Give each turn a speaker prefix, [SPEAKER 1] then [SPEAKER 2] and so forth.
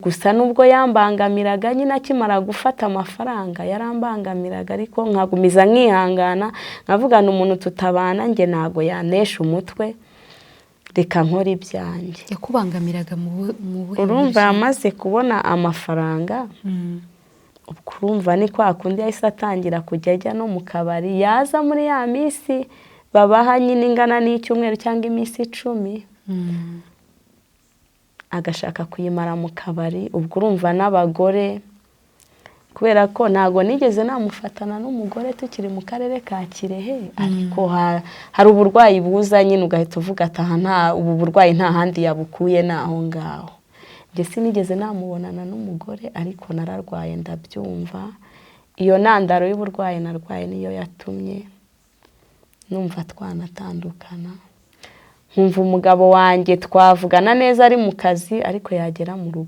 [SPEAKER 1] Gusa nubwo yambangamiraga nyine, akimara gufata amafaranga yarambangamiraga, ariko nkagumiza nkihangana, nkavugana umuntu tutabana, njye ntabwo yanesha umutwe, reka nkora ibyanjye.
[SPEAKER 2] Yakubangamiraga mu buhe
[SPEAKER 1] Urumva,
[SPEAKER 2] buryo?
[SPEAKER 1] yamaze kubona amafaranga, ubwo urumva ni kwa kundi yahise atangira kujya ajya no mu kabari. Yaza muri ya minsi babaha nyine ingana n'icyumweru cyangwa iminsi 10, agashaka kuyimara mu kabari. Ubwo urumva n'abagore, kubera ko ntabwo nigeze namufatana n'umugore tukiri mu karere ka Kirehe, ariko hari uburwayi buza nyine ugahita uvuga ati: "Aha nta ubu burwayi nta handi yabukuye, ni aho ngaho." Njye sinigeze namubonana n'umugore, ariko nararwaye ndabyumva. Iyo ntandaro y'uburwayi narwaye niyo yatumye numva twanatandukana. Nkumva umugabo wanjye twavugana neza ari mu kazi, ariko yagera mu rugo